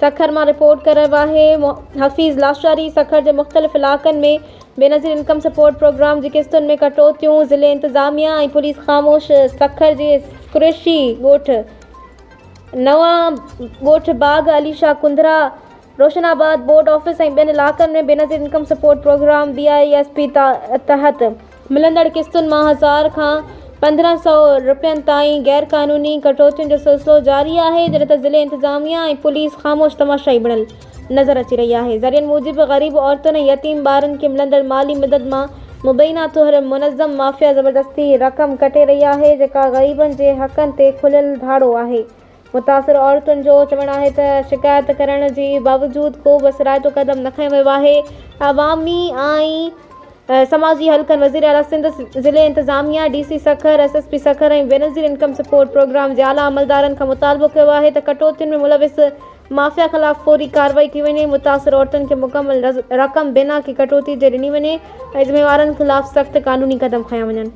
سکر مان رپورٽ ڪري رهيو آهي حفيظ لاشاري سکر جي مختلف علائقن ۾ بينظير انڪم سپورٽ پروگرام جي قسطن ۾ ڪٽوتيون، ضلعي انتظاميا ۽ پوليس خاموش، سکر جي قريشي ڳوٺ، نوان ڳوٺ باغ علي شاهه ڪنڌرا، روشن آباد بورڊ آفيس ۽ ٻين علائقن ۾ Benazir income support programme, B I S P, تحت ملندڙ قسطن مان هزار کان 1500 رپين تائين غيرقانوني ڪٽوتين جو سلسلو جاري آهي، جڏهن ته ضلعي انتظاميا ۽ پوليس خاموش تماشائي بڻيل نظر اچي رهي آهي. ذريعن موجب غريب عورتن ۽ يتيم ٻارن کي ملندڙ مالي مدد مان مبينا طور منظم مافيا زبردستي رقم ڪٽي رهي آهي، جيڪا غريبن جي حقن تي کليل ڌاڙو آهي. متاثر عورتن جو چوڻ آهي ته شڪايت ڪرڻ جي باوجود ڪو به اثرائتو قدم نه کنيو ويو آهي. عوامي ۽ سماجي حلقن وزيراعليٰ سنڌ، ضلعي انتظاميا، D C Sukkur, S S P Sukkur ۽ Benazir income support programme جي اعليٰ عملدارن کان مطالبو ڪيو آهي ته ڪٽوتين ۾ ملوث مافيا خلاف فوري ڪارروائي ڪئي وڃي، متاثر عورتن کي مڪمل رقم بنا ڪنهن ڪٽوتي جي ڏني وڃي ۽ ذميوارن خلاف سخت قانوني قدم کنيا وڃن.